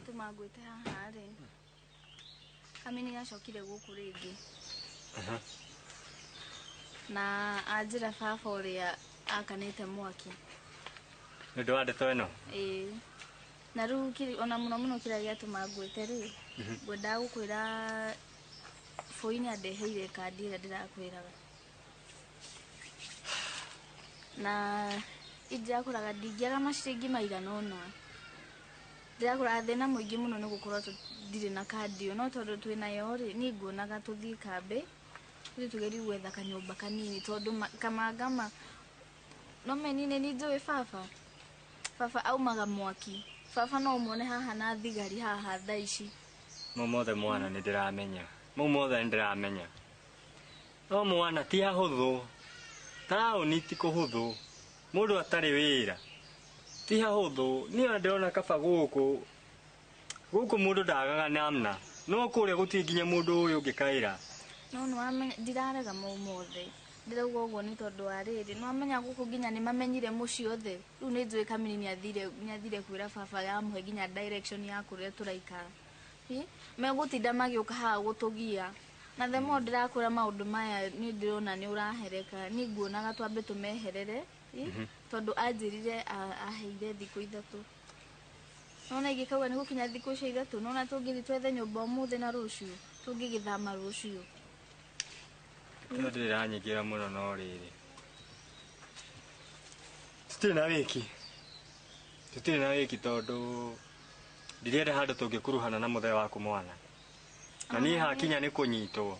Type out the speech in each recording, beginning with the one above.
Gĩatũma ngwĩte haha rĩ, Kamini nĩacokire gũkũ rĩngĩ. Na anjĩra baba ũrĩa akanĩte mwaki. Nĩ ũndũ wa ndeto ĩno? Ĩĩ. Na rĩu ona mũno mũno kĩrĩa gĩatũma ngwĩte rĩ, ngwendaga gũkwĩra Bũi nĩandeheire kandi ĩrĩa ndĩrakwĩraga. Na ndĩrakũraga ndingĩaga maciringi maigana ũna. Ndĩrakũraga thĩna mũingĩ mũno nĩ gũkorwo ndirĩ na kandi ĩyo, no tondũ twĩnayo rĩ, niĩ nguonaga tũthiĩ kambĩ, tũthiĩ tũgerie gwetha kanyũmba kanini tondũ kamanga ma no meni nĩ njũĩ baba. Baba aumaga mwaki. Baba no ũmuone haha na thigari haha thaa ici. Mau mothe mwana nĩ ndĩramenya. Mau mothe nĩ ndĩramenya. No mwana ti hahũthũ. Taũni ti kũhũthũ. Mũndũ atarĩ wĩra. Ti hahũthũ. Niĩ ona ndĩrona kaba gũkũ. Gũkũ mũndũ ndagaga namna. No kũrĩa gũtirĩ nginya mũndũ ũyũ ũngĩkaĩra. No nĩwamenya ndirarega mau mothe. Ndĩrauga ũguo nĩ tondũ wa rĩrĩ, nĩwamenya gũkũ nginya nĩmamenyire mũciĩ othe. Rĩu nĩ njũĩ Kamini nĩathire kwĩra baba yamũhe nginya direction ya kũrĩa tũraikara. Megũtinda magĩũka haha gũtũgia. Na the more ndĩrakwĩra maũndũ maya nĩ ndĩrona nĩ ũrahereka. Niĩ nguonaga twambe tũmeherere. Tondũ anjĩrire aheire thikũ ithatũ. Nona ingĩkauga nĩ gũkinya thikũ icio ithatũ, nona tũngĩthiĩ twethe nyũmba ũmũthĩ na rũciũ, tũngĩgĩthama rũciũ. Ĩyo ndĩranyingĩra mũno no rĩrĩ. Tũtirĩ na wĩki. Tũtirĩ na wĩki tondũ ndirenda handũ tũngĩkuruhana na mũthee waku mwana. Na niĩ hakinya nĩ kũnyitwo.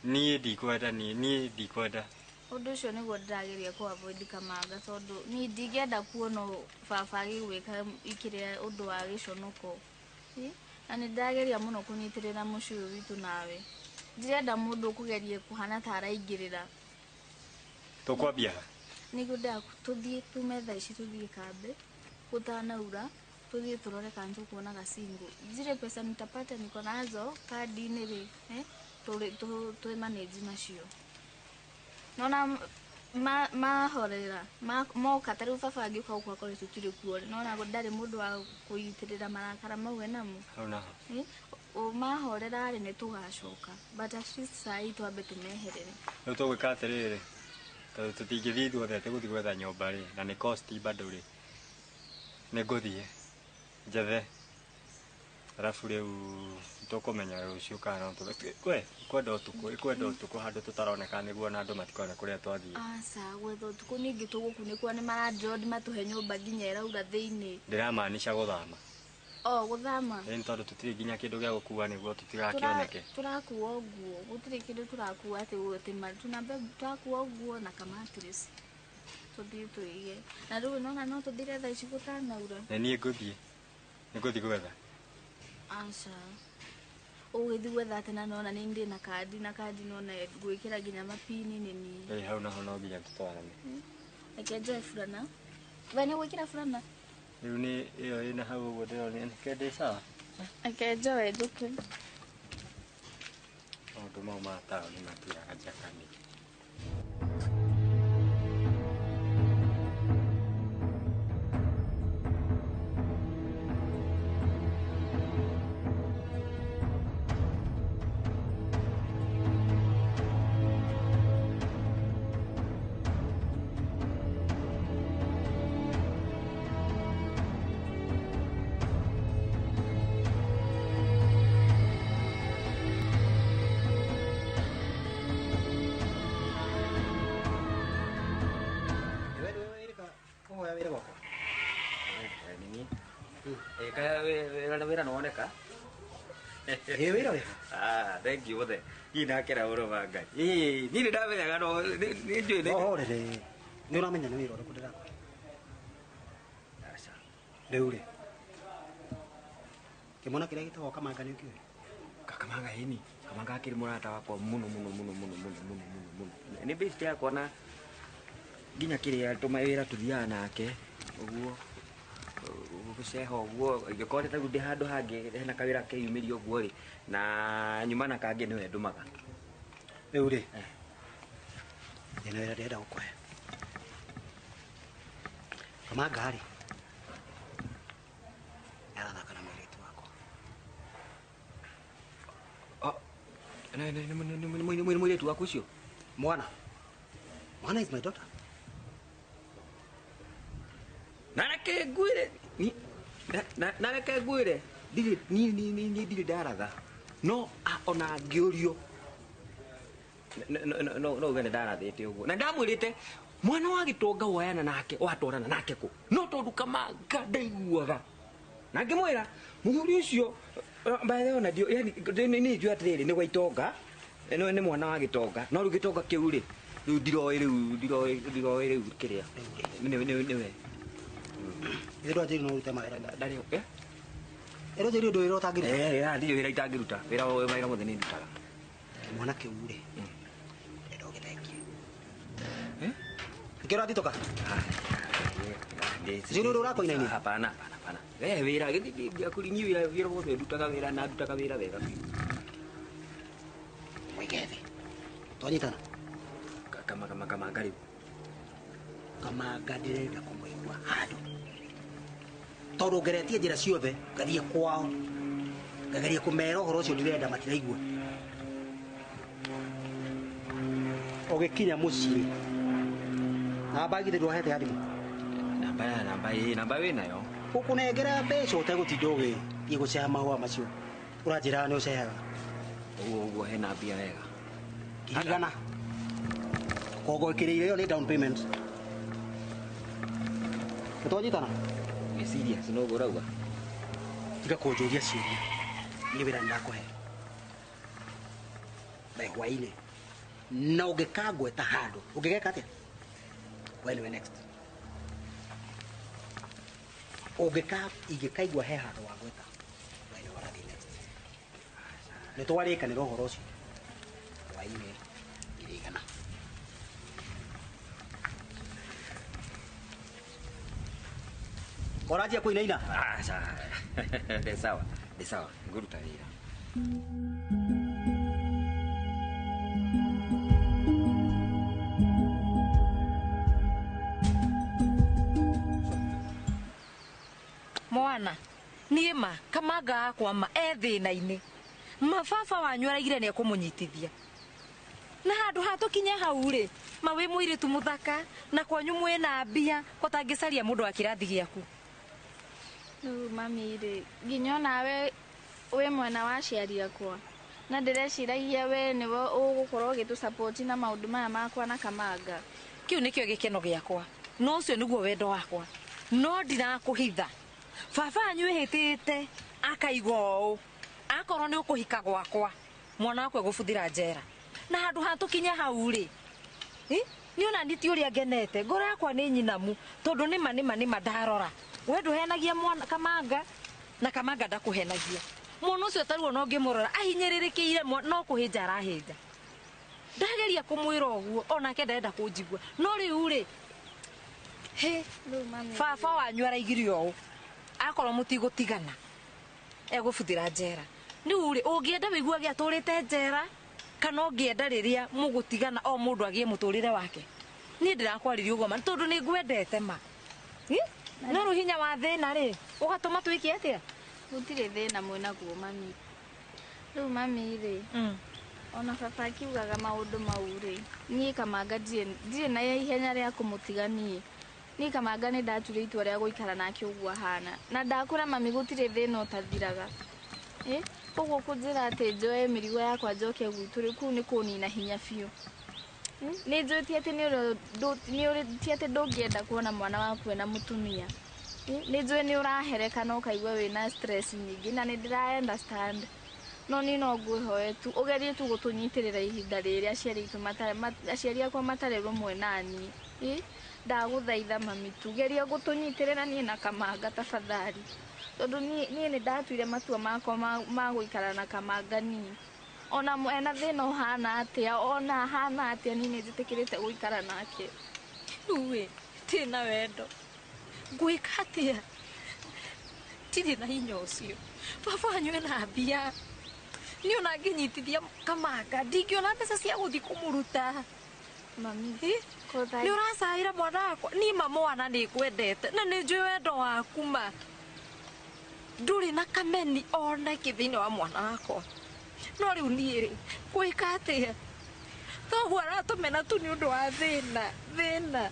Niĩ ndikwenda, niĩ ndikwenda. Ũndũ ũcio nĩguo ndĩrageria kũ avoid Kamanga tondũ niĩ ndingĩenda kuona baba agĩgwĩka kĩrĩa ũndũ wa gĩconoko. Na nĩ ndĩrageria mũno kũnyitĩrĩra mũciĩ ũyũ witũ nawe. Ndirenda mũndũ ũkũgerie kũhana ta araingĩrĩra. Tũkwambia ha? Nĩguo tũthiĩ tume thaa ici tũthiĩ kambĩ gũtanaura, tũthiĩ tũrore kana tũkuona gacingo. Zile pesa nitapata niko nazo kadi-inĩ rĩ, tũ manage nacio. Nona mahorera, moka ta rĩu baba angĩũka gũkũ akore tũtirĩ kuo rĩ, nona ndarĩ mũndũ wa kũnyitĩrĩra marakara mau enamo. Hau naho. Mahorera rĩ nĩ tũgacoka. But at least saa hii twambe tũmeherere. Rĩu tũgwĩka atĩrĩrĩ, tondũ tũtingĩthiĩ ithuothe atĩ gũthiĩ gwetha nyũmba rĩ, na nĩ cost bado rĩ, nĩ ngũthiĩ njethe. Arabu rĩu tũkũmenya rũciũ kana no tũge. We, kwenda ũtukũ, kwenda ũtukũ handũ tũtaroneka nĩguo na andũ matikone kũrĩa twathiĩ. Aca, gwetha ũtukũ ningĩ tũgũkunĩkwo nĩ malandlord matũhe nyũmba nginya ĩraura thĩinĩ. Ndĩramaanisha gũthama. O, gũthama. Ĩĩ, tondũ tũtirĩ nginya kĩndũ gĩa gũkua nĩguo tũtigakĩoneke. Tũrakua nguo, gũtirĩ kĩndũ tũrakua atĩ tũrakua nguo na kamattress. Tũthiĩ tũige. Na rĩu nona no tũthire thaa ici gũtanaura. Na niĩ ngũthiĩ. Nĩ ngũthiĩ gwetha. Aca. Ũgĩthiĩ gwetha atĩ na nona nĩ ndĩ na kandi, na kandi nona ngwĩkĩra nginya mapini nĩ niĩ. Ĩĩ, hau naho no nginya tũtwarane. Reke njoe burana. We nĩ ũgwĩkĩra burana? Rĩu nĩ ĩyo ĩna hau ũguo ndĩrona nĩ ndĩ sawa. Reke njoe njũke. Maũndũ mau ma taũni matiraga njakani. Wĩra nĩwoneka? Ĩ, wĩra wĩra. Ah, thank you mũthee. Niĩ ndakena mũno wa Ngai. Ĩ, niĩ nĩndamenyaga no, nĩ njũĩ nĩ- No horere. Nĩ ũramenya nĩ wĩra ũrĩkũ ndĩrakũhe? Aca. Rĩu rĩ, kĩmwana kĩrĩa gĩtagwo Kamanga nĩ ũkĩũĩ? Kamanga ĩni. Kamanga akĩrĩ mũrata wakwa mũno mũno mũno mũno mũno mũno mũno mũno. Nĩ best yakwa na nginya kĩrĩa tũmawĩra tũthiaga nake ũguo. Gũceha ũguo, ingĩkorwo nĩ tarĩu ndĩ handũ hangĩ hena kawĩra keyumĩria ũguo rĩ, na nyuma na kangĩ nĩwe ndũmaga. Rĩu rĩ, ndĩna wĩra ndĩrenda gũkũhe. Kamanga rĩ, nĩarathaka na mũirĩtu wakwa. Nĩ mũirĩtu waku ũcio? Mwana. Mwana is my daughter. Na reke ngwĩre na reke ngwĩre ndirĩ niĩ ndirĩ ndaratha no ona ngĩũrio no no uge nĩ ndarathĩte ũguo na ndamwĩrĩte mwana wa gĩtonga woyana nake watwarana nake kũ no tondũ Kamanga ndaiguaga na ngĩmwĩra mũthuri ũcio by the way ona ndio yani nĩ njũĩ atĩrĩrĩ nĩ gwa itonga nĩ mwana wa gĩtonga no rĩu gĩtonga kĩu rĩ rĩu ndiroĩ rĩu ndiroĩ rĩu kĩrĩa nĩwe Ĩrĩa njĩrĩ no ũrute mawĩra ndarĩ ĩrĩa njĩrĩ ũndũ wĩra ũtangĩruta ndirĩ wĩra itangĩruta wĩra wĩra mothe nĩ ndutaga mwana kĩu rĩ ndĩrenda ũgĩthengie nĩkĩo ũrathitũka Njĩrĩ ũrĩa ũrakoinaina hapana hapana hapana wĩra gĩthiĩ wĩra wĩra wothe ndutaga wĩra na ndutaga wĩra wega biũ mũige thĩ twanyitana Kamanga rĩu Kamanga ndĩrenda kũmũigua handũ tondũ ngeretie njĩra ciothe ngathiĩ kwao ngageria kũmera ũhoro ũcio ndĩrenda matiraigua ũgĩkinya mũciĩ namba githĩ ndwahete ya thimũ namba wĩnayo ũkũnengera mbeca ũtegũtinda ũgĩthiĩ gũceha mahũa macio ũranjĩraga nĩ ũcehaga ũguo ũguo hena mbia wega ngiri igana koguo ĩkĩrĩire ĩyo nĩ down payment nĩtwanyitana nĩ serious no ũguo ũrauga tiga kũnjũria ciũria niĩ wĩra nĩndakũhe by hwainĩ na ũngĩkangweta handũ ũngĩgeka atĩa we nĩwe next ũngĩka ingĩkaigua he handũ wangweta we nĩwe ũrathiĩ next nĩtwarĩkanĩra ũhoro ũcio hwainĩ 100,000 Ũranjia kũinaina aca nĩ sawa nĩ sawa ngũruta wĩra Mwana niĩ ma Kamanga akwa ma e thĩna-inĩ mababa wanyu araigire nĩ ekũmũnyitithia na handũ ha tũkinye hau rĩ ma wĩ mũirĩtu mũthaka na kwanyu mwĩna mbia kotangĩcaria mũndũ wa kĩrathi gĩaku Rĩu mami rĩ nginya onawe wĩ mwena wa aciari akwa na ndĩreciragia we nĩwe ũgũkorwo ũgĩtũ na maũndũ maya makwa na Kamanga kĩu nĩkĩo gĩkeno gĩakwa no ũcio nĩguo wendo wakwa no ndirakũhitha baba anyu ĩhĩtĩte akaiga ũũ akorwo nĩ ũkũhika gwakwa mwana wakwa egũbuthĩra njera na handũ ha tũkinye hau rĩ nĩ ona nĩ ti ũrĩa ngenete ngoro yakwa nĩ nyinamu tondũ nĩma nĩma nĩma ndarora we ndũhenagia mwana Kamanga na Kamanga ndakũhenagia mwana ũcio taruo no ngĩmũrora ahinyĩrĩrĩkĩire no kũhĩnja arahĩnja ndageria kũmwĩra ũguo onake ndarenda kũnjigua no rĩu rĩ hĩ baba wanyu araigire ũũ akorwo mũtigũtigana egũbuthĩra njera rĩu rĩ ũngĩenda wĩiguage atũrĩte njera kana ũngĩenda rĩrĩa mũgũtigana o mũndũ agĩe mũtũrĩre wake niĩ ndĩrakwarĩria ũguo ma tondũ nĩ ngwendete ma no rĩu hinya wa thĩna rĩ ũgatũma twĩke atĩa gũtirĩ thĩna mwĩnaguo mami rĩu mami rĩ ona baba akiugaga maũndũ mau rĩ niĩ Kamanga ndirĩ na ihenya rĩa kũmũtiga niĩ niĩ Kamanga nĩ ndatuire itua rĩa gũikara nake ũguo ahana na ndakũra mami gũtirĩ thĩna ũtathiraga koguo kũnjĩra atĩ njoe mĩrigo yakwa njoke gwitũ rĩ kũu nĩ kũnina hinya biũ nĩ njũĩ ti atĩ nĩ ti atĩ ndũngĩenda kuona mwana waku ena mũtumia nĩ njũĩ nĩ ũrahereka na ũkaigua wĩna stress nyingĩ na nĩ ndĩra understand no niĩ no ngwĩhoe tu ũgerie tu gũtũnyitĩrĩra ihinda rĩrĩa aciari aitũ matarĩ aciari akwa matarĩ rũmwe naniĩ ndagũthaitha mami tu geria gũtũnyitĩrĩra niĩ na Kamanga tafadhali tondũ niĩ nĩ ndatuire matua makwa ma gũikara na Kamanga niĩ ona ena thĩna ũhana atĩa ona ahana atĩa niĩ nĩ njĩtĩkĩrĩte gũikara nake rĩu ĩ ndirĩ na wendo ngwĩka atĩa ndirĩ na hinya ũcio baba wanyu ena mbia niĩ ona ngĩnyitithia Kamanga ndingĩona mbeca cia gũthiĩ kũmũruta mami nĩ ũracaĩra mwana wakwa niĩ ma mwana nĩ ngwendete na nĩ njũĩ wendo waku ma ndũrĩ na kameni ona kĩ thĩinĩ wa mwana wakwa No rĩu niĩ rĩ gwĩka atĩa thoguo aratũmena tu nĩ ũndũ wa thĩna thĩna.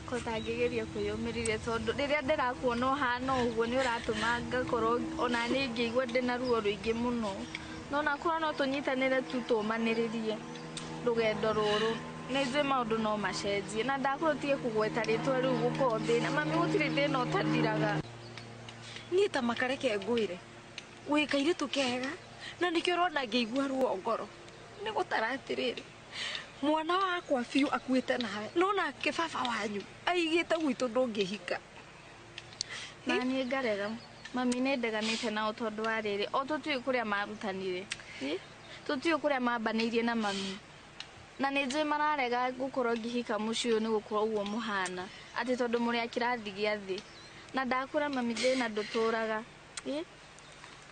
Ko tangĩgeria kwĩyũmĩrĩria tondũ rĩrĩa ndĩrakuona ũhana ũguo nĩ ũratũma ngakorwo ona niĩ ngĩigua ndĩna ruo rũingĩ mũno. No nakorwo no tũnyitanĩre tu tũmanĩrĩrie rũgendo rũrũ nĩ njũĩ maũndũ no macenjie na ndakorwo tige kũgweta rĩtwa rĩu gũkorwo thĩna mami gũtirĩ thĩna ũtathiraga. Niĩ ta makareke ngwĩre wĩ kairĩtu kega na nĩkĩo ũrona ngĩigua ruo ngoro nĩ gũtara atĩrĩrĩ mwana wakwa biũ akuĩte nawe no nake baba wanyu aigĩte gwitũ ndũngĩhika. Na niĩ ngarega mami nĩ ndeganĩte nao tondũ wa rĩrĩ o tũtiũĩ kũrĩa marutanire tũtiũĩ kũrĩa mambanĩirie na mami na nĩ njũĩ mararega gũkorwo ngĩhika mũciĩ ũyũ nĩ gũkorwo ũguo mũhana atĩ tondũ mũrĩ a kĩrathi gĩa thĩ na ndakũra mami thĩna ndũtũraga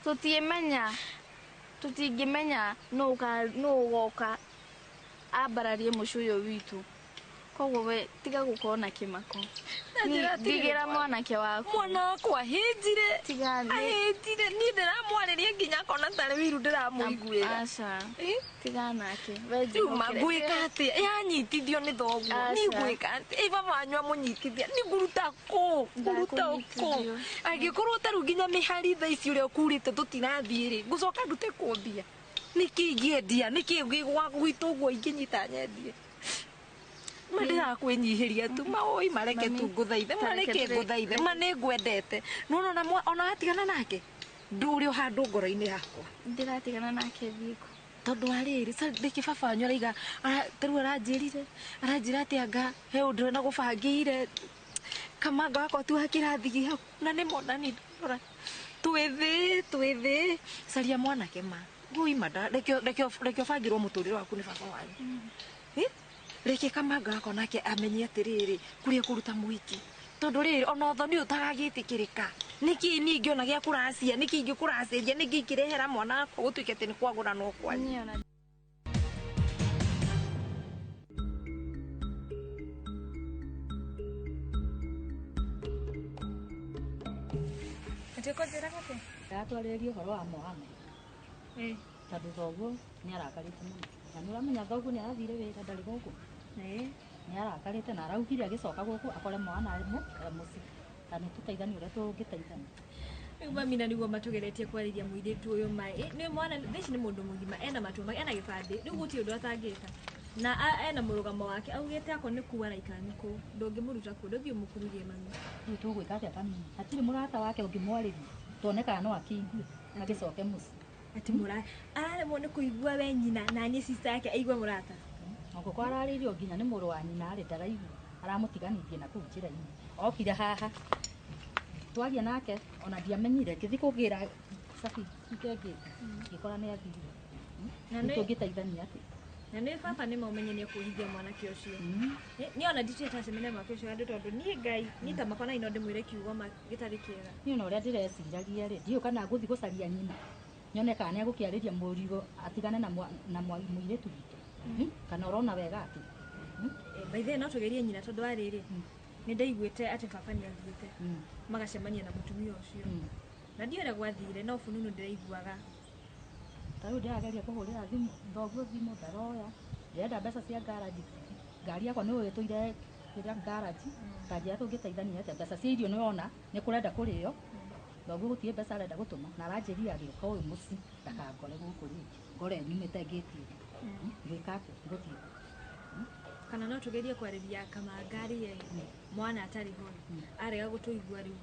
tũtiĩmenya tũtingĩmenya nũ ũgoka ambararie mũciĩ ũyũ witũ koguo we tiga gũkorwo na kĩmako. Ndigĩra mwanake waku mwana wakwa ahĩnjire ahĩnjire niĩ ndĩramwarĩria nginya akona tarĩ wĩiru ndĩramũiguĩra. Aca tiga nake we rĩu ma ngwĩka atĩa yanyitithio nĩ thoguo niĩ ngwĩka atĩa ĩ baba wanyu amũnyitithia nĩ ngũruta kũ ngũruta kũ angĩkorwo ta rĩu nginya mĩhari thaa ici ũrĩa ũkurĩte tũtirathiĩ rĩ ngũcoka ndute kũ mbia nĩkĩ ingĩendia nĩkĩ gwitũ ũguo ingĩnyita nyendie ma ndĩrakwĩnyihĩria tu maũi mareke tu ngũthaithe mareke ngũthaithe ma nĩ ngwendete nĩwona ona watigana nake ndũrĩ o handũ ngoro-inĩ yakwa ndĩratigana nake thiĩ kũ tondũ wa rĩrĩ rĩkĩ baba wanyu araiga ta rĩu aranjĩrire aranjĩra atĩ anga he ũndũ ena gũbangĩire kamanga wakwa ti wa kĩrathi gĩaku na nĩ monani rora twĩ thĩ caria mwanake ma ngũima reke ũbangĩrwo mũtũrĩre waku nĩ baba wanyu. Reke kamanga wakwa nake amenye atĩrĩrĩ kũrĩa kũruta mũhiki tondũ rĩrĩ ona ũthoni ũyũ ũtagagĩtĩkĩrĩka nĩkĩ niĩ ingĩona gĩa kũracia nĩkĩ ingĩkũracĩria nĩkĩ ingĩrehera mwana wakwa gũtuĩke atĩ nĩ kwagũranwo kwanyu. Ndatwarĩria ũhoro wa Mohamed tondũ thoguo nĩ arakarĩte mũno na nĩ ũramenya thoguo nĩ arathire wĩra ndarĩ gũkũ nĩ arakarĩte na araugire agĩcoka gũkũ akore mwana mũciĩ na nĩ tũteithanie ũrĩa tũngĩteithania. Rĩu mami na nĩguo matũgeretie kwarĩria mũirĩtu ũyũ maĩ nĩ mwana thaa ici nĩ mũndũ mũgima ena matua ena gĩbandĩ rĩu gũtirĩ ũndũ atangĩka na ena mũrũgamo wake augĩte akorwo nĩ kuu araikara nĩ kũu ndũngĩmũruta kũu ndũthiĩ ũmũkururie mami. Rĩu tũgwĩka atĩa kamini hatirĩ mũrata wake ũngĩmwarĩria tuone kana no akĩigue agĩcoke mũciĩ. Ati mũrata araremwo nĩ kũigua we nyina na niĩ sister yake aigue mũrata ongoko ararĩirio nginya nĩ mũrũ wa nyina rĩ ndaraigua aramũtiganithie na kũu njĩra-inĩ okire haha twaria nake ona ndiamenyire ngĩthiĩ kũgĩra cabi ngengĩte ngĩkora nĩ athire. Nĩ tũngĩteithania atĩa na nĩ baba nĩ maumenye nĩ ekuhithia mwanake ũcio niĩ ona ndituĩte acemania mwanake ũcio andũ tondũ niĩ Ngai niĩ ta makwa na no ndĩmwĩre kiugo gĩtarĩ kĩega. Niĩ ona ũrĩa ndĩreciragia rĩ ndiũĩ kana ngũthiĩ gũcaria nyina nyone kana nĩ egũkĩarĩria mũrigo atigane na mũirĩtu witũ kana ũrona wega atĩ by the way no tũgerie nyina tondũ wa rĩrĩ nĩ ndaiguĩte atĩ baba nĩ athiĩte magacemania na mũtumia ũcio na ndiũĩ ũrĩa gwathire no fununu ndĩraiguaga. Ta rĩu ndĩrageria kũhũrĩra thimũ thoguo thimũ ndaroya ndĩrenda mbeca cia ngaraji ngari yakwa nĩ ũĩ ĩtũire kĩrĩa ngaraji ta njĩra tũngĩteithania atĩa mbeca cia irio nĩwona nĩ kũrenda kũrĩo thoguo gũtirĩ mbeca arenda gũtũma na aranjĩrire agĩũka ũyũ mũciĩ ndakangore gũkũ rĩngĩ ngore nyumĩte ngĩti-inĩ ngwĩka atĩa ngũthiĩ kana no tũgerie kwarĩria kamanga rĩ mwana atarĩ ho arega gũtũigua rĩu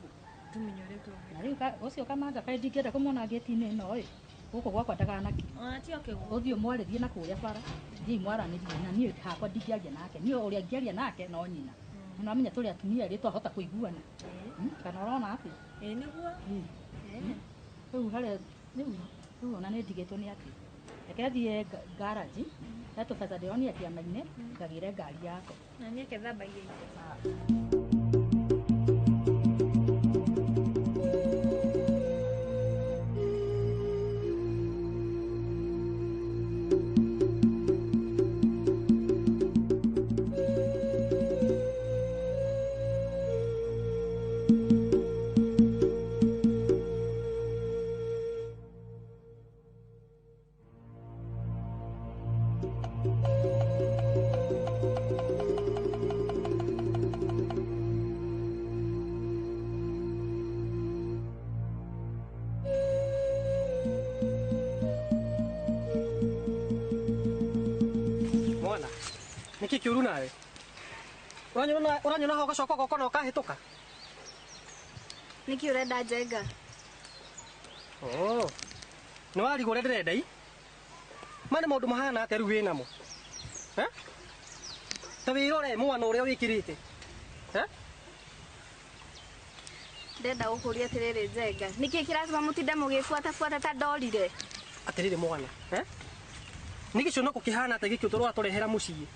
tũmenye ũrĩa tũngĩ. Na rĩu ũcio kamanga kaĩ ndingĩenda kũmwona ngĩti-inĩ ĩno ĩ gũkũ gwakwa ndaganakinya ona ti oke gũkũ ũthiĩ ũmwarĩrie na kũrĩa bara thiĩ mwaranĩrie na niĩ hakwa ndingĩaria nake niĩ ũrĩa ingĩaria nake no nyina nĩ wamenya tũrĩ atumia erĩ twahota kũiguana kana ũrona atĩa ĩ nĩguo rĩu harĩa rĩu ona nĩ ndigĩtwo nĩ atĩ reke thiĩ ngaraji he tũbeca ndĩronire kĩama-inĩ ngagĩre ngari yakwa na niĩ kethambagie indo. Nĩkĩ kĩũru nawe? Ũranyona ho ũgacoka ũgoka na ũkahĩtũka? Nĩkĩ ũrenda Njenga? Oh. Nĩ warigwo ũrĩa ndĩrenda i? Ma nĩ maũndũ mahana atĩa rĩu wĩnamo? Eh? Ta wĩrore mwana ũrĩa wĩkĩrĩte. Eh? Ndenda gũkũria atĩrĩrĩ Njenga. Nĩkĩ kĩratũma mũtinde mũgĩbuatabuata ta ndorire? Atĩrĩrĩ mwana, eh? Nĩ gĩconoko kĩhana atĩa gĩkĩ ũratũrehera mũciĩ?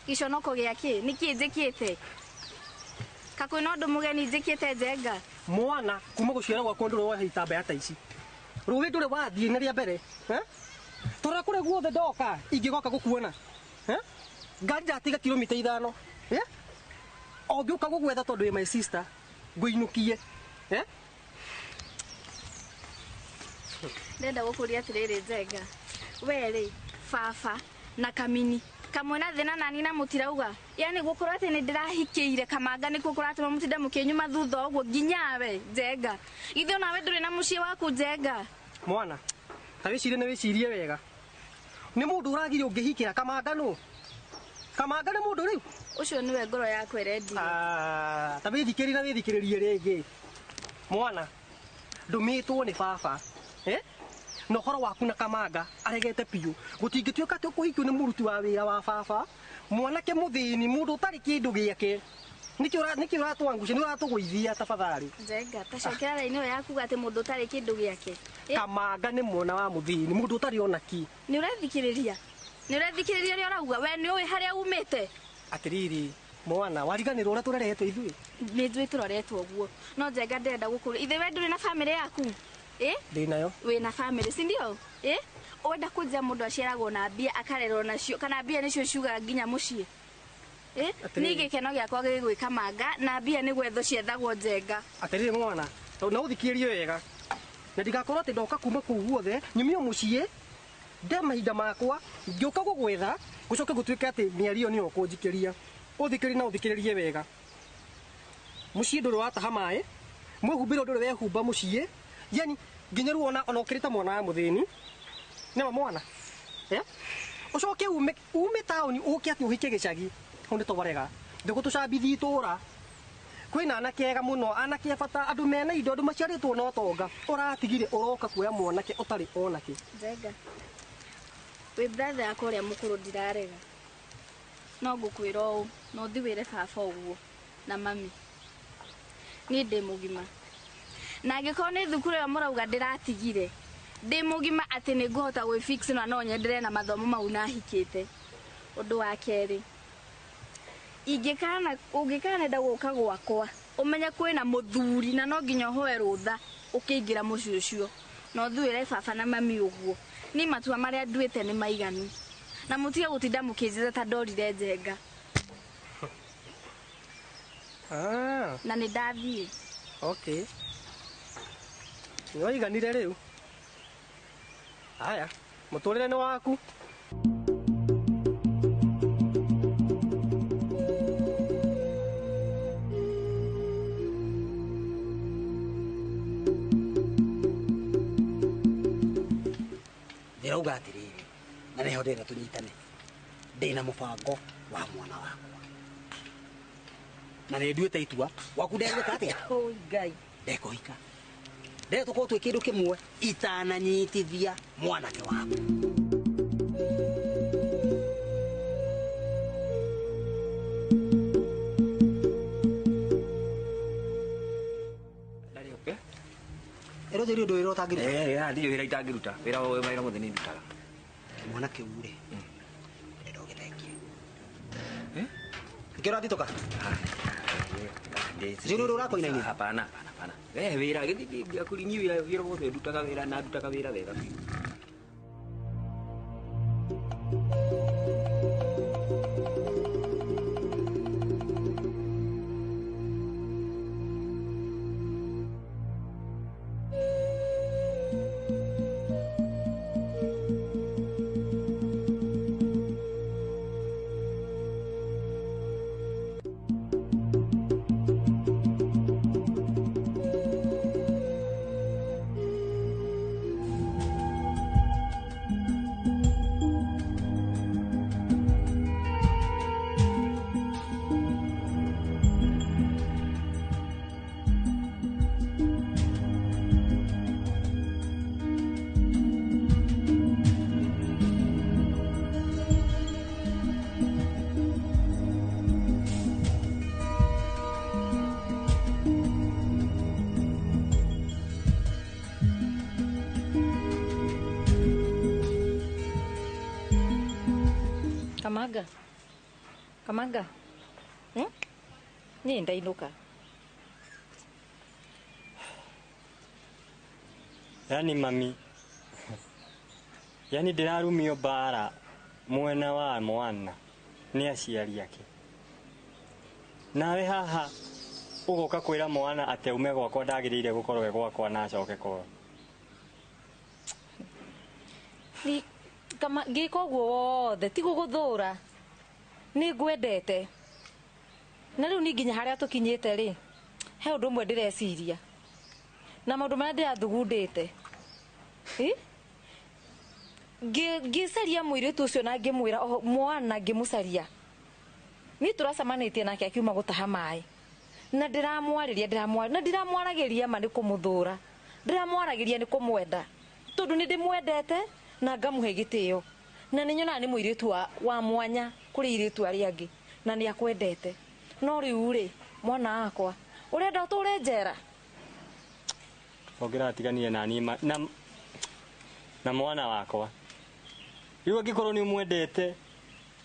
Gĩconoko gĩa kĩ? Nĩkĩ njĩkĩte? Ka kwĩna ũndũ mũgeni njĩkĩte Njenga? Mwana kuma gũciarwo gwakwa ndũrĩ woha itambaya ta ici. Rũĩ ndũrĩ wathiĩ na rĩa mbere, eh? Torora kũrĩa guothe ndoka ingĩgoka gũkuona. Eh? Ngari ndatiga kilomita 5. Eh? O ngĩũka gũgwetha tondũ wĩ my sister, ngũinũkie. Eh? Ndenda gũkũria atĩrĩrĩ Njenga. We rĩ, baba na Kamini kamwe na thĩna nani na mũtirauga. Yani gũkorwo atĩ nĩ ndĩrahikĩire Kamanga nĩkuo kũratũma mũtinde mũkĩnyuma thutha ũguo nginya we Njenga. Githĩ onawe ndũrĩ na mũciĩ waku Njenga? Mwana, ta wĩcirie na wĩcirie wega. Nĩ mũndũ ũragirio ũngĩhikĩra Kamanga nũ? Kamanga nĩ mũndũ rĩu? Ũcio nĩwe ngoro yakwa ĩrendire. Ah, ta wĩthikĩrĩrie na wĩthikĩrĩrie rĩngĩ. Mwana, ndũmĩtwo nĩ baba. Eh? Na ũhoro waku na Kamanga aregete biũ. Gũtingĩtuĩka atĩ ũkũhikio nĩ mũruti wa wĩra wa baba, mwanake mũthĩni, mũndũ ũtarĩ kĩndũ gĩake. Nĩkĩ ũratwangucia, nĩ ũratũgũithia tafadhali. Njenga, ta cokera raini ĩyo yakuga atĩ mũndũ ũtarĩ kĩndũ gĩake. Kamanga nĩ mwana wa mũthĩni, mũndũ ũtarĩ ona kĩ. Nĩ ũrethikĩrĩria? Nĩ ũrethikĩrĩria ũrĩa ũrauga? We nĩ ũĩ harĩa umĩte? Atĩrĩrĩ, mwana, wariganĩrwo ũrĩa tũreretwo ithuĩ? Nĩ njũĩ tũroretwo ũguo. No Njenga ndĩrenda gũkũria. Ithe we ndũrĩ na bamĩrĩ yaku? Eh? Ndĩ nayo. Wĩna bamĩrĩ, si ndio? Eh? Wenda kũnjĩra mũndũ aciaragwo na mbia akarerwo nacio kana mbia nĩcio ciugaga nginya mũciĩ? Eh? Niĩ gĩkeno gĩakwa gĩgwĩ Kamanga na mbia nĩ gwethwo ciethagwo Njenga. Atĩrĩrĩ mwana, na ũthikĩrĩrie wega. Na ndigakorwo atĩ ndoka kuma kũu guothe, nyumio mũciĩ, nde mahinda makwa, ngĩũka gũgwetha, gũcoke gũtuĩke atĩ mĩario nĩyo ũkũnjikĩria. Ũthikĩrĩrie na ũthikĩrĩrie wega. Mũciĩ ndũrĩ wataha maĩ, mwĩhumbĩre ndũrĩ wehumba mũciĩ, yani nginya rĩu ona ũkĩrĩte mwana wa mũthĩni. Nĩma mwana? Eh? Ũcoke ume taũni ũke atĩ ũhike gĩcagi. Hau nĩ twarega. Ndĩgũtũcambithia itũũra. Kwĩna anake ega mũno, anake a bata, andũ mena indo, andũ maciarĩtwo na ũtonga. Ũratigire ũroka kuoya mwanake ũtarĩ ona kĩ. Njenga. Wĩ brother yakwa ũrĩa mũkũrũ ndirarega. No ngũkwĩra ũũ, na ũthiĩ wĩre baba ũguo na mami. Niĩ ndĩ mũgima. Na angĩkorwo nĩ thukuru ĩyo mũrauga ndĩratigire, ndĩ mũgima atĩ nĩ ngũhota gwĩfix na no nyenderee na mathomo mau na hikĩte. Ũndũ wa kerĩ, ũngĩkanenda gũka gwakwa, ũmenye kwĩna mũthuri na no nginya ũhoe rũtha ũkĩingĩra mũciĩ ũcio. Na ũthiĩ wĩre baba na mami ũguo. Niĩ matua marĩa nduĩte nĩ maiganu. Na mũtige gũtinda mũkĩnjĩra ta ndorire Njenga. Ah. Na nĩ ndathiĩ. Okay. Nĩ waiganire rĩu. Haya, mũtũrĩre nĩ waku. Ndĩrauga atĩrĩrĩ, na nĩho ndĩrenda tũnyitane. Ndĩna mũbango wa mwana wakwa. Na nĩ nduĩte itua, waku ndegwĩka atĩa? Oi Ngai. Ndekũhika. Ndĩrenda tũkorwo twĩ kĩndũ kĩmwe itananyitithia mwanake waku. Ĩro njĩri ũndũ wĩra ũtangĩruta? Eh, ndirĩ wĩra itangĩruta. Wĩra wĩra mothe nĩ ndutaga. Mwanake ũyũ rĩ, ndĩrenda ũgĩthengie. Eh? Nĩkĩo ũrathitũka? Njĩri ũndũ ũrakoinaina? Hapana, hapana, hapana. We wĩra gĩthiĩ ndiakũrinyi wĩra wĩra wothe ndutaga wĩra na ndutaga wĩra wega biũ. Kamanga. Kamanga. Niĩ ndainũka. Yani mami, yani ndĩrarumio mbara mwena wa mwana nĩ aciari ake. Nawe haha ũgoka kwĩra mwana atĩ aume gwakwa ndagĩrĩire gũkorwo e gwakwa na acoke kwao. Ni kama ngĩka ũguo wothe ti gũgũthũra, nĩ ngwendete. Na rĩu ni nginya harĩa tũkinyĩte rĩ, he ũndũ ũmwe ndĩreciria na maũndũ marĩa ndĩrathugundĩte. Ngĩcaria mũirĩtu ũcio na ngĩmwĩra mwana ngĩmũcaria. Niĩ tũracemanĩtie nake akiuma gũtaha maĩ. Na ndĩramwarĩria na ndiramwaragĩria ma nĩ kũmũthũra. Ndĩramwaragĩria nĩ kũmwenda. Tondũ nĩ ndĩmwendete na ngamũhe gĩtĩo. Na nĩ nyonaga nĩ mũirĩtu wa mwanya kũrĩ airĩtu arĩa angĩ na nĩ akwendete. No rĩu rĩ, mwana wakwa, ũrenda ũtũre njera? Ũngĩratiganire na niĩ na mwana wakwa. Rĩu angĩkorwo nĩ ũmwendete,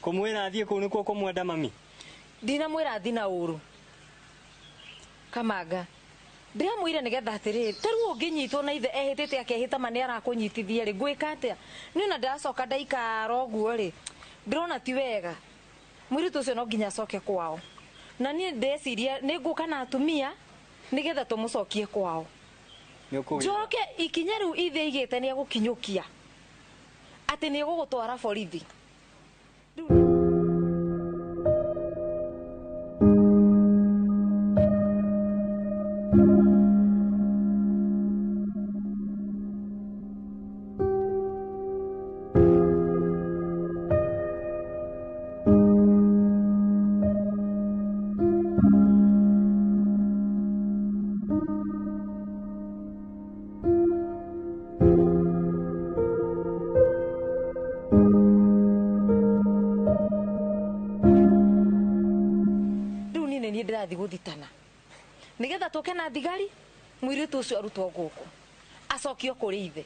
kũmwĩra athiĩ kũu nĩkuo kũmwenda mami? Ndinamwĩra athiĩ na ũru. Kamanga, ndĩramwĩra nĩgetha atĩrĩrĩ, ta rĩu ũngĩnyitwo na ithe ehĩtĩte akehĩta ma nĩ arakũnyitithia rĩ, ngwĩka atĩa? Niĩ ona ndĩracoka ndaikara ũguo rĩ, ndĩrona ti wega. Mũirĩtu ũcio no nginya acoke kwao. Na niĩ ndeciria nĩ ngũka na atumia nĩgetha tũmũcokie kwao. Njoke ikinya rĩu ithe aigĩte nĩ egũkinyũkia atĩ nĩ egũgũtwara borithi. Gũthitana nigetha tũke na thigari mũirĩtu ũcio arutwo gũkũ acokio kũrĩ ithe.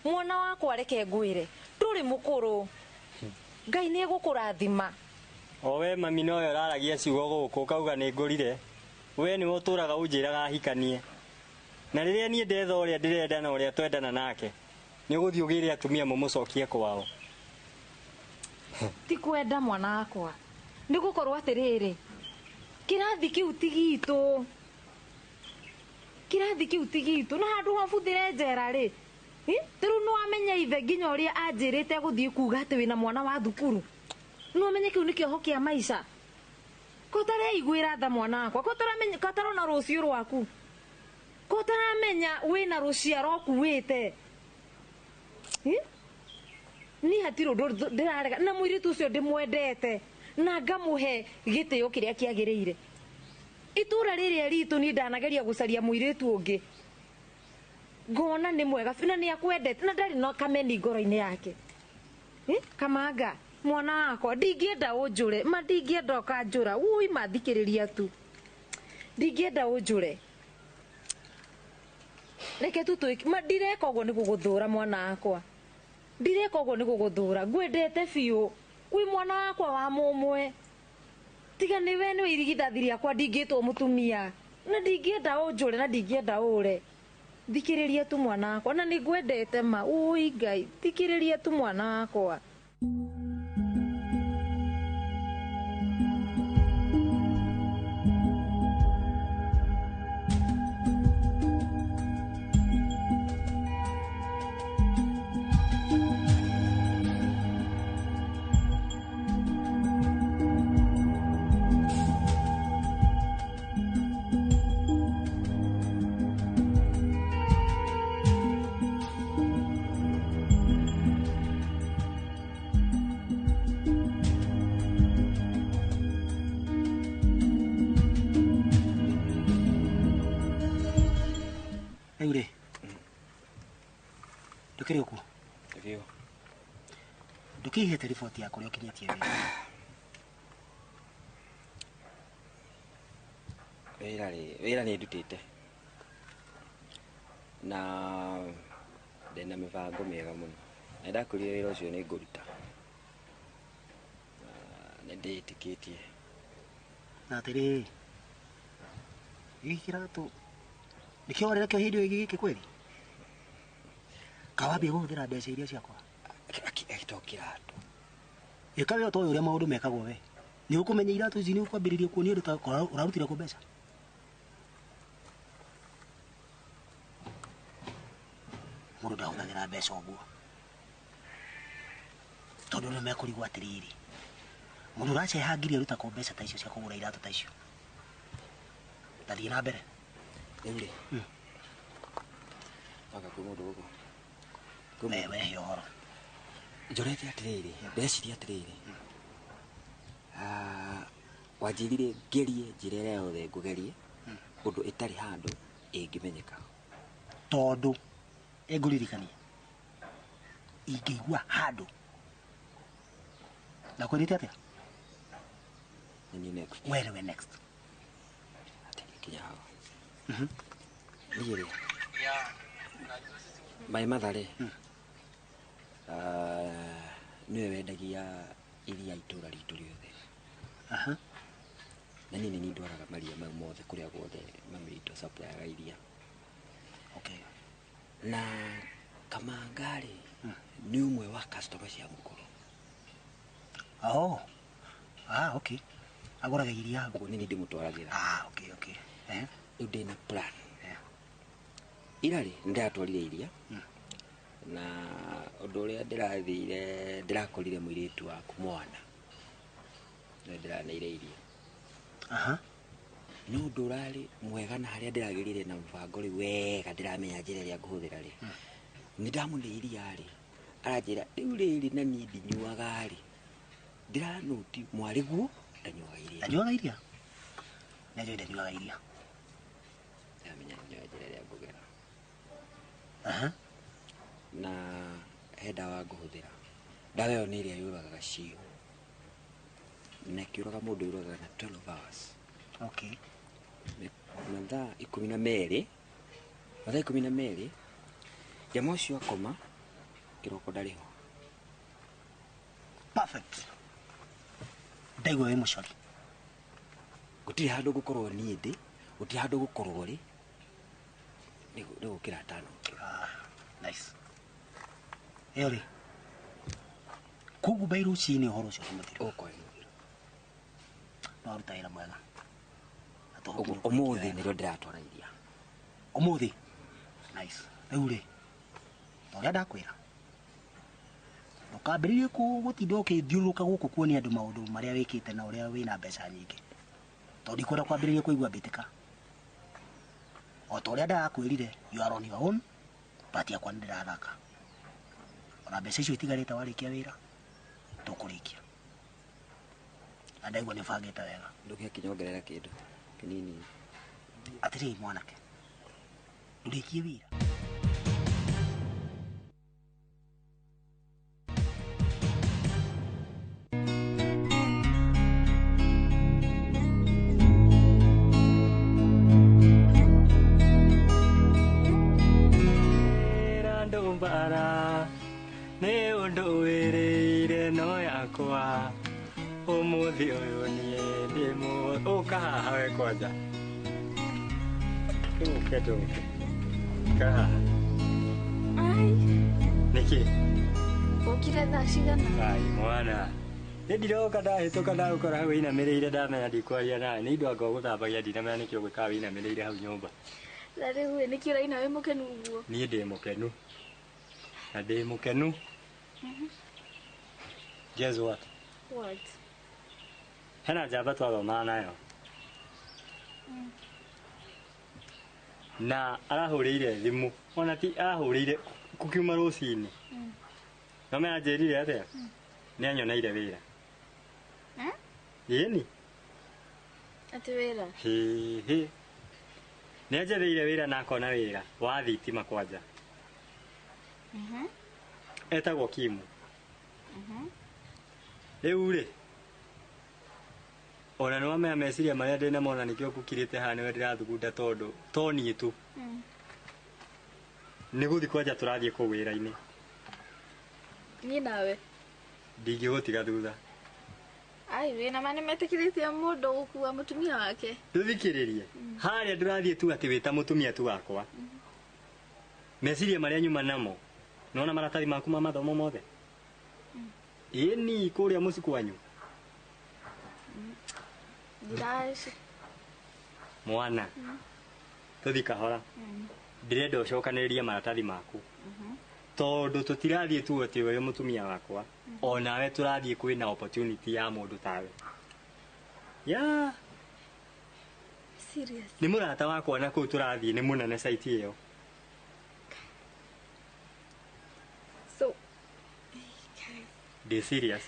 Mwana wakwa reke ngwĩre ndũrĩ mũkũrũ, Ngai nĩ egũkũrathima. O we mami nowe ũraragia ciugo gũkũ ũkauga nĩ ngũrire. We nĩwe ũtũraga ũnjĩraga hikanie. Na rĩrĩa niĩ ndetha ũrĩa ndĩrenda na ũrĩa twendana nake, nĩ ũgũthiĩ ũgĩre atumia mũmũcokie kwao. Ti kwenda mwana wakwa, nĩ gũkorwo atĩrĩrĩ, kĩrathi kĩu ti gitũ, kĩrathi kĩu ti gitũ, na handũ ha ũbuthĩre njera rĩ, ta rĩu nĩ wamenya ithe nginya ũrĩa anjĩrĩte gũthiĩ kuga atĩ wĩna mwana wa thukuru. Nĩ wamenya kĩu nĩ kĩoho kĩa maica. Ko ũtareiguĩra tha mwana wakwa, ko ũtarona rũciũ rwaku, ko ũtaramenya wĩna rũciaro ũkuĩte. Niĩ hatirĩ ũndũ ndĩrarega na mũirĩtu ũcio ndĩmwendete na ngamũhe gĩtĩo kĩrĩa kĩagĩrĩire. Itũra rĩrĩa ritũ niĩ ndanageria gũcaria mũirĩtu ũngĩ, ngona nĩ mwega na nĩ akwendete na ndarĩ na kameni ngoro-inĩ yake. Kamanga, mwana wakwa, ndingĩenda ũnjũre, ma ndingĩenda ũkanjũra, ui mathikĩrĩria tu, ndingĩenda ũnjũre. Reke tu twĩke, ma ndireka ũguo nĩ gũgũthũra mwana wakwa, ndireka ũguo nĩ gũgũthũra, ngwendete biũ. Wĩ mwana wakwa wa mũmwe, tiga nĩ we nĩwe irigithathi rĩakwa, ndingĩtwo mũtumia na ndingĩenda ũnjũre na ndingĩenda ũre. Thikĩrĩria tu mwana wakwa, na nĩ ngwendete ma, ui Ngai, thikĩrĩria tu mwana wakwa. Rĩu rĩ, ndũkĩrĩ ũkuo? Ndĩkĩo. Ndũkĩihĩte riboti ya kũrĩa ũkinyĩtie wĩra? Wĩra rĩ, wĩra nĩ ndutĩte na ndĩna mĩbango mĩega mũno, na ndakwĩrire wĩra ũcio nĩ ngũruta. Nĩ ndĩĩtĩkĩtie. Na atĩrĩrĩ, gĩkĩ kĩratũ nĩkĩo warĩ nakĩo hĩndĩ ĩyo ĩngĩ gĩkĩ kweli? Kawambia kũhũthĩra mbeca iria ciakwa? To kĩratũ. Ĩka we ũtoĩ ũrĩa maũndũ mekagwo we. Nĩ ũkũmenya iratũ ici nĩ ũkwambĩrĩria kuonia andũ ta ũrarutire kũ mbeca? Mũndũ ndahũthagĩra mbeca ũguo. Tondũ nĩ mekũrigwo atĩrĩrĩ, mũndũ ũraceha ngiri aruta kũ mbeca ta icio cia kũgũra iratũ ta icio? Tathiĩ na mbere. Rĩu rĩ, anga kwĩ mũndũ gũkũ. We wehe ũhoro. Njorete atĩrĩrĩ, ndĩreciria atĩrĩrĩ. Wanjĩrire ngerie njĩra ĩrĩa yothe ngũgerie ũndũ ĩtarĩ handũ ĩngĩmenyeka. Tondũ ĩngũririkania ingĩigua handũ ndakwĩrĩte atĩa? Nĩ niĩ next. We nĩwe next. Atĩrĩ kinya hau. Niĩ rĩ, my mother rĩ, nĩwe wendagia iria itũra ritũ rĩothe. Na niĩ nĩ niĩ ndwaraga maria mau mothe kũrĩa guothe mami witũ supplyaga iria. Okay. Na Kamanga rĩ, nĩ ũmwe wa customer cia mũkũrũ. Oh. Ah, okay. Agũraga iria hau. Ũguo nĩ niĩ ndĩmũtwaragĩra. Ah, okay, okay. Rĩu ndĩna plan. Ira rĩ, nĩ ndĩratwarire iria. Na ũndũ ũrĩa ndĩrathire, ndĩrakorire mũirĩtu waku mwana. Nĩ ndĩraneire iria. No ũndũ ũrarĩ mwega na harĩa ndĩragĩrire na mũbango rĩ wega ndĩramenya njĩra ĩrĩa ngũhũthĩra rĩ. Nĩ ndamũne iria rĩ, aranjĩra rĩu rĩrĩ na niĩ ndinyuaga rĩ. Ndĩranũti mwarĩguo ndanyuaga iria. Ndanyuaga iria? Nĩ njũĩ ndanyuaga iria. Ndĩramenya nĩyo njĩra ĩrĩa ngũgera. Na he ndawa ngũhũthĩra. Ndawa ĩyo nĩ ĩrĩa yũragaga ciũ. Na ĩkĩũraga mũndũ yũragaga na 12 hours. Okay. Mathaa 12, mathaa 12, jamaa ũcio akoma, kĩroko ndarĩ ho. Perfect. Ndaigua wĩ mũcori. Gũtirĩ handũ ngũkorwo niĩ ndĩ, gũtirĩ handũ ngũkorwo rĩ, nĩ gũkĩra tano. Nice. Ĩyo rĩ, koguo by rũcinĩ ũhoro ũcio nĩ mũthiru. Ũkorwo nĩ mũthiru. No aruta wĩra mwega. Ũguo ũmũthĩ nĩrĩo ndĩratwara iria. Ũmũthĩ? Nice. Rĩu rĩ, ta ũrĩa ndakwĩra, ndũkambĩrĩrie gũtinda ũkĩthiũrũrũka gũkũ kuonia andũ maũndũ marĩa wĩkĩte na ũrĩa wĩna mbeca nyingĩ. Tondũ ndikwenda kwambĩrĩria kũigua mbĩtĩka. O ta ũrĩa ndarakwĩrire, you are on your own, but yakwa nĩ ndĩrathaka. Ona mbeca icio itigarĩte warĩkia wĩra, tũkũrĩkia. Na ndaigua nĩ ũbangĩte wega. Ndũgĩkinyongerera kĩndũ kĩnini. Atĩrĩrĩ mwanake, ndũrĩkie wĩra. Nĩ ũndũ wĩrĩire no yakwa ũmũthĩ ũyũ niĩ ndĩ ũka haha we kwanja. Ũke ndũke. Ũka haha. Ai. Nĩkĩ? Ũkire thaa cigana? Ai mwana. Nĩ ndiroka ndahĩtũka ndagũkora hau wĩinamĩrĩire ndamenya ndikwaria nawe. Nĩ indo anga ũgũthambagia ndinamenya nĩkĩ ũgwĩkaga wĩinamĩrĩire hau nyũmba. Na rĩu ĩ, nĩkĩ ũraina wĩ mũkenu ũguo? Niĩ ndĩ mũkenu. Na ndĩ mũkenu. Guess what? What? Hena njamba twathomaga nayo. Na arahũrĩire thimũ. Ona ti arahũrĩire kũkiuma rũcinĩ. No me anjĩrire atĩa? Nĩ anyoneire wĩra. Ĩni? Atĩ wĩra? Hĩ hĩ. Nĩ anjetheire wĩra na akona wĩra wa thitima kwanja. Etagwo Kimu. Rĩu rĩ, ona nĩ wamenya meciria marĩa ndĩnamo ona nĩkĩo ngũkirĩte haha nĩwe ndĩrathugunda tondũ to niĩ tu. Nĩ gũthiĩ kwanja tũrathiĩ kũu wĩra-inĩ. Niĩ nawe? Ndingĩgũtiga thutha. Ai wĩna ma nĩmetĩkĩrĩtie mũndũ gũkua mũtumia wake. Ndũthikĩrĩrie. Harĩa ndũrathiĩ tu atĩ wĩta mũtumia tu wakwa. Meciria marĩa nyuma namo. Nona maratathi maku ma mathomo mothe. Ĩni kũrĩa mũciĩ kwanyu. Ndiraci. Mwana. Tũthi kahora. Ndĩrenda ũcokanĩrĩrie maratathi maku. Tondũ tũtirathiĩ tu atĩ we mũtumia wakwa. Onawe tũrathiĩ kwĩna opportunity ya mũndũ tawe. Yeah. Serious. Nĩ mũrata wakwa na kũu tũrathiĩ nĩ mũnene site ĩyo. So Ndĩ serious.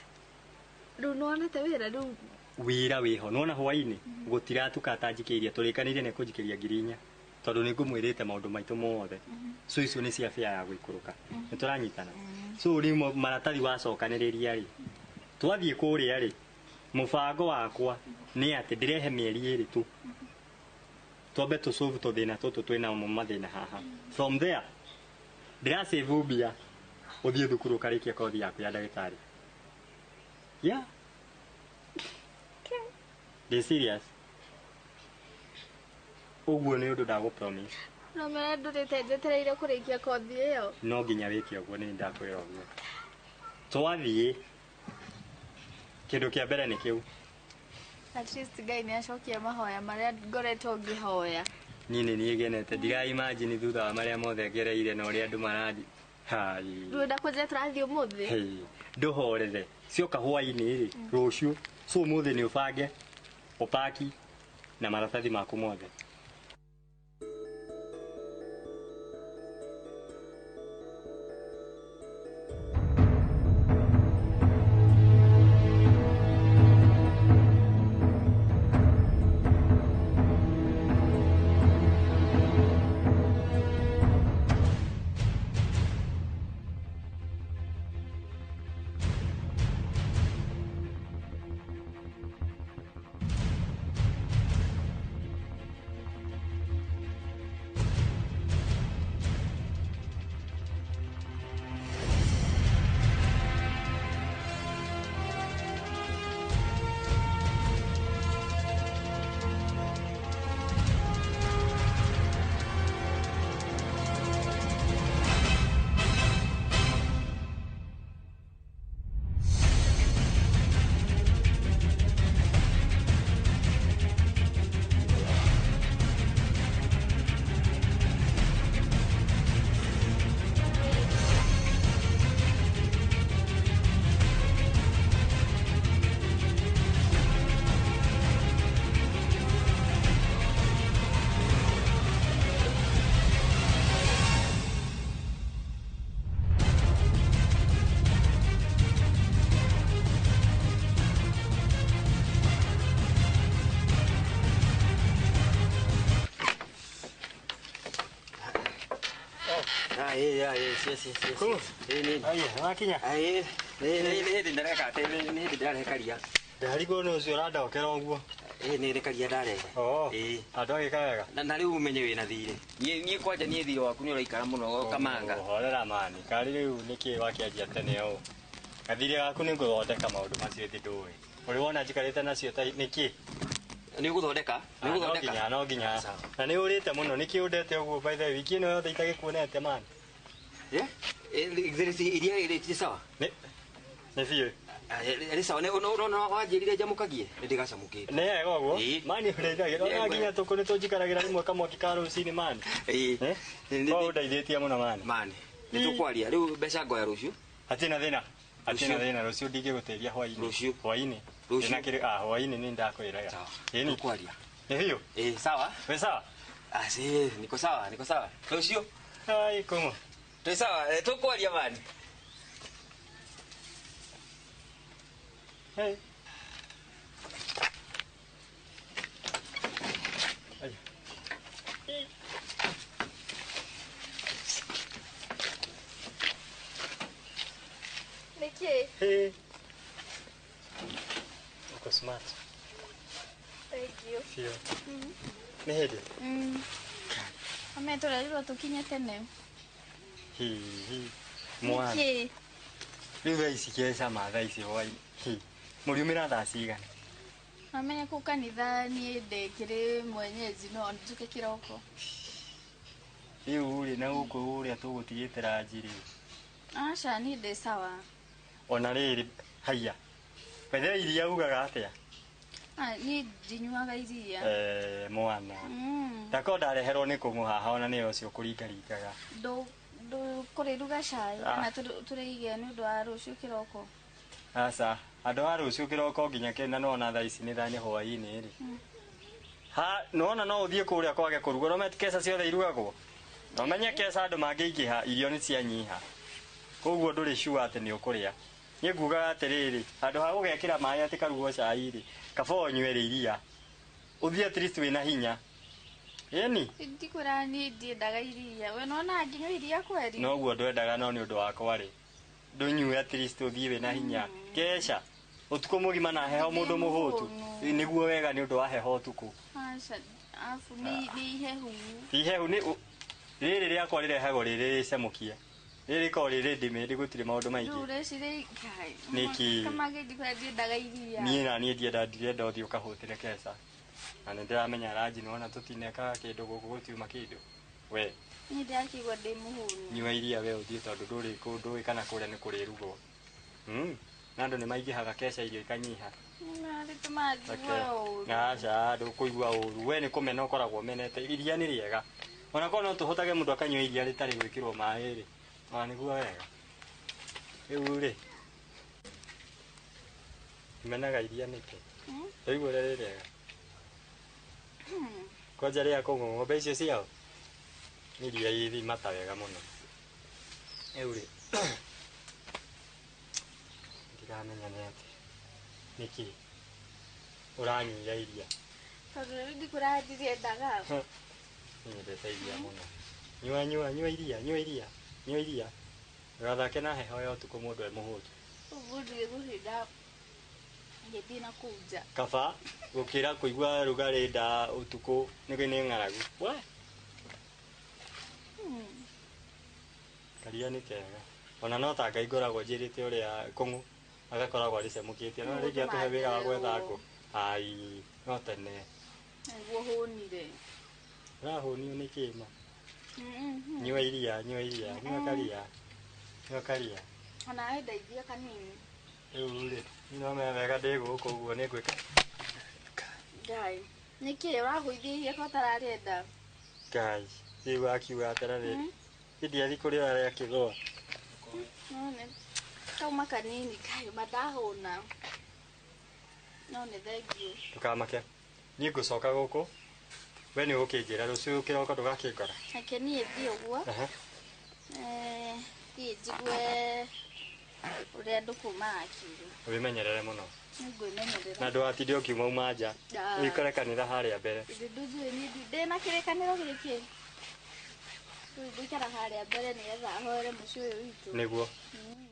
Rĩu nĩwonete wĩra rĩu? Wĩra wĩho. Nĩwona hwaĩ-inĩ gũtiratuka atanjikĩirie tũrĩkanĩire nĩ kũnjikĩria 4,000 tondũ nĩ ngũmwĩrĩte maũndũ maitũ mothe. So icio nĩ cia fare ya gũikũrũka. Nĩ tũranyitana. So rĩu maratathi wacokanĩrĩria rĩ twathiĩ kũrĩa rĩ mũbango wakwa nĩ atĩ ndĩrehe mĩeri 2 tu. Twambe tũsolve tũthĩna tũtũ twĩna mathĩna haha. From there ndĩrasave mbia ũthiĩ thukuru ũkarĩkia kothi yaku ya ndagĩtarĩ. Yeah. Ndĩ serious. Ũguo nĩ ũndũ ndagũ promise. No mera ndũrĩte njetereire kũrĩkia kothi ĩyo. No nginya wĩke ũguo nĩ ndakwĩra ũguo. Twathiĩ kĩndũ kĩa mbere nĩ kĩu. At least Ngai nĩ acokia mahoya marĩa ngoretwo ngĩhoya. Niĩ nĩ niĩ ngenete ndira imagine thutha wa marĩa mothe ngereire na ũrĩa andũ marathi. Hai. Rĩu ndakũnjĩra tũrathiĩ ũmũthĩ. Hey, ndũhorere. Cioka hwaĩ-inĩ rĩ rũciũ. So ũmũthĩ nĩ ũbange ũpaki na maratathi maku mothe. Ndarigwo nĩ ũcio ũrandokera ũguo. Nĩ karia ndarehe. Andũ agĩka wega. Na rĩu ũmenye wĩna thirĩ. Niĩ kwanja niĩ thirĩ waku nĩ ũraikara mũno kamanga. Horera mani, karĩ rĩu nĩkĩ wakĩanjia tene ũũ. Gathirĩ gaku nĩ ngũthondeka maũndũ macio ĩthĩ ndũĩ. Ũrĩ wona njikarĩte nacio ta nĩkĩ? Nĩ ũgũthondeka? Nĩ ũgũthondeka? No nginya. Na nĩ ũrĩte mũno nĩkĩ ũndete ũguo by the way wiki ĩno yothe itagĩkuonete mani. Iria rĩ sawa? Nĩ biũ. Rĩ sawa nĩ ũrona wanjĩrire njamũkagie nĩ ndĩgacamũkĩte. Nĩ wega ũguo? Mani ũrĩithagia ona nginya tũkũ nĩ tũnjikaragĩra rĩmwe kamwaki ka rũcinĩ mani. Kwa ũndeithĩtie mũno mani. Mani nĩ tũkwaria rĩu mbeca ngoya rũciũ. Hatirĩ na thĩna. Hatirĩ na thĩna rũciũ ndingĩgũtĩria hwaĩ-inĩ. Rũciũ. Hwaĩ-inĩ. Rũciũ. Hwaĩ-inĩ nĩ ndakwĩraga. Ĩni. Tũkwaria. Nĩ biũ? Sawa. Wĩ sawa? Niko sawa, niko sawa. Rũciũ. Ai kũmũ. Twĩ sawa, tũkwaria mani. Hey. Nĩkĩ? Hey. Uko smart. Thank you. Sio. Nĩ hĩndĩ? Ame tũrerirwo tũkinye tene. Hihi. Mwana. Nĩkĩ? Rĩu thaa ici kecama thaa ici hwaĩ-inĩ. Mũriumĩra thaa cigana? Mamenya kũu kanitha niĩ ndĩkĩrĩ mwenyeji no njuke kĩroko. Rĩu rĩ na gũkũ ũrĩa tũgũtigĩte ranji rĩ. Aca niĩ ndĩ sawa. Ona rĩrĩ haiya. Bethe iria ugaga atĩa? Ah, niĩ ndinyuaga iria. Mwana. Ndako ndareherwo nĩ kũng'ũ haha ona nĩyo ũcio kũringaringaga. Ndũkũrĩruga cai kana tũrĩige nĩ ũndũ wa rũciũ kĩroko. Aca, andũ a rũciũ kĩroko nginya kĩna nona thaa ici nĩ thaa nĩ hwaĩ-inĩ rĩ. Ha, nona no ũthiĩ kũrĩa kwage kũrugwo no meti keca ciothe irugagwo. No menye keca andũ mangĩingĩha irio nĩ cianyiha. Koguo ndũrĩ sure atĩ nĩ ũkũrĩa. Niĩ ngugaga atĩrĩrĩ, handũ ha gũgekĩra maĩ atĩ karugwo cai rĩ, kaba ũnyue iria. Ũthiĩ at least wĩna hinya. Ĩni? Ndikwĩra niĩ ndiendaga iria. We nona nginyua iria kweri? Noguo ndwendaga no nĩ ũndũ wakwa rĩ. Ndũnyue at least ũthiĩ wĩna hinya. Keca ũtukũ mũgima na heho mũndũ mũhũtu. Nĩguo wega nĩ ũndũ wa heho ũtukũ. Aca, afu nĩ ihehu. Ti ihehu nĩ rĩrĩ rĩakwa rĩrehagwo rĩrĩ rĩcamũkie. Rĩrĩ korwo rĩrĩ ndĩmĩ rĩgũtirĩ maũndũ maingĩ. Rĩu ũreciria Ngai. Nĩkĩ? Kamage ndikwĩra ndiendaga iria. Niĩ na niĩ ndienda ndirenda ũthiĩ ũkahũtĩre keca. Na nĩ ndĩramenya ranji nĩwona tũtinekaga kĩndũ gũkũ gũtiuma kĩndũ. We. Niĩ ndĩrakĩigua ndĩ mũhũnu. Nyua iria we ũthiĩ tondũ ndũrĩ kũndũ kana kũrĩa nĩ kũrĩrugwo. Na andũ nĩ maingĩhaga keca irio ikanyiha. Aca ndũkũigua ũru. We nĩ kũmena ũkoragwo ũmenete. Iria nĩ rĩega. Ona korwo no tũhotage mũndũ akanyua iria rĩtarĩ gwĩkĩrwo maĩ rĩ. Ona nĩguo wega. Rĩu rĩ. Menaga iria nĩkĩ? Ũraigua ũrĩa rĩ rĩega? Kwanja rĩa kũng'ũ ng'ombe icio ciao nĩ iria ithimata wega mũno. Rĩu rĩ ndiramenya nĩ atĩ nĩkĩ ũranyuĩra iria. Tondũ rĩu ndikwĩra ndirĩendaga. Nyendete iria mũno. Nyua nyua nyua iria nyua iria nyua iria. Ndũgathake na heho ya ũtukũ mũndũ e mũhũtu. Ũguo ndigũtinda ngĩthiĩ na kũu nja. Kaba gũkĩra kũigua rugarĩ nda ũtukũ nĩ ng'aragu. We. Karia nĩ kega. Ona no ta Ngai ngoragwo njĩrĩte ũrĩa kũng'ũ agakoragwo arĩcemũkĩtie no rĩngĩ atũhe wĩra wa gwetha ngũ. Ai, no tene. Nĩguo hũnire. Ũrahũnio nĩ kĩ ma? Nyua iria, nyua iria, nyua karia. Nyua karia. Ona we ndeithia kanini. Rĩu rĩ, no menya wega ndĩ gũkũ ũguo nĩ ngwĩka. Ngai, nĩkĩ ũrahũithia iria ko ũtararĩenda? Ngai, rĩu akiuga atĩrĩrĩ, ndiathiĩ kũrĩa arĩa akĩgũa. No nĩ kauma kanini, Ngai, ma ndahũna. No nĩ thengiũ. Ndũkamake. Niĩ ngũcoka gũkũ. We nĩ ũgũkĩnjĩra rũciũ kĩroko ndũgakĩngora. Reke niĩ thiĩ ũguo. Thiĩ njigue ũrĩa andũ kũu marakiuga. Wĩmenyerere mũno. Nĩngwĩmenyerera. Na ndũgatinde ũkiuma uma nja. Ũikare kanitha harĩa mbere. Ndĩ ndũnjũĩ niĩ ndĩna kĩrĩkanĩro gĩkĩ. Rĩu ngũikara harĩa mbere nĩgetha hoere mũciĩ ũyũ witũ. Nĩguo.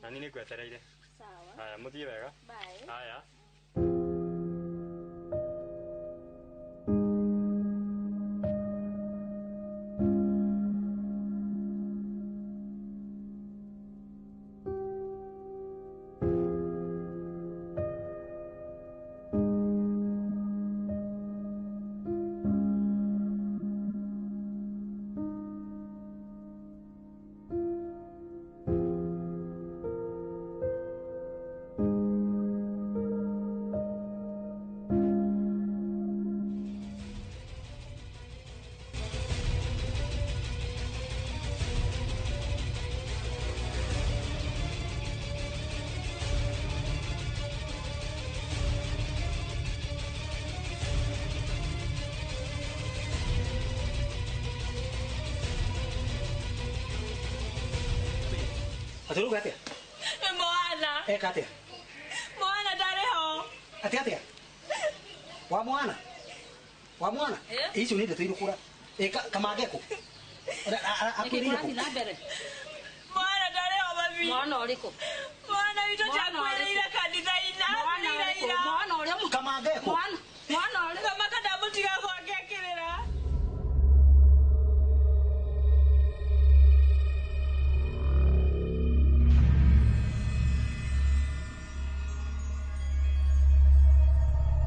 Na niĩ nĩngwetereire. Sawa. Haya, mũthiĩ wega. Bye. Haya. Atĩ atia? Mwana. Eka atia? Mwana ndarĩ ho. Atĩ atia? Wa mwana? Wa mwana? Icio nĩ ndeto irũkũra. Kamage kũ? Akwĩrĩire kũ? Mwana ndarĩ ho mami. Mwana ũrĩkũ? Mwana witũ takwĩrĩire kanitha-inĩ. Mwana ũrĩa Kamage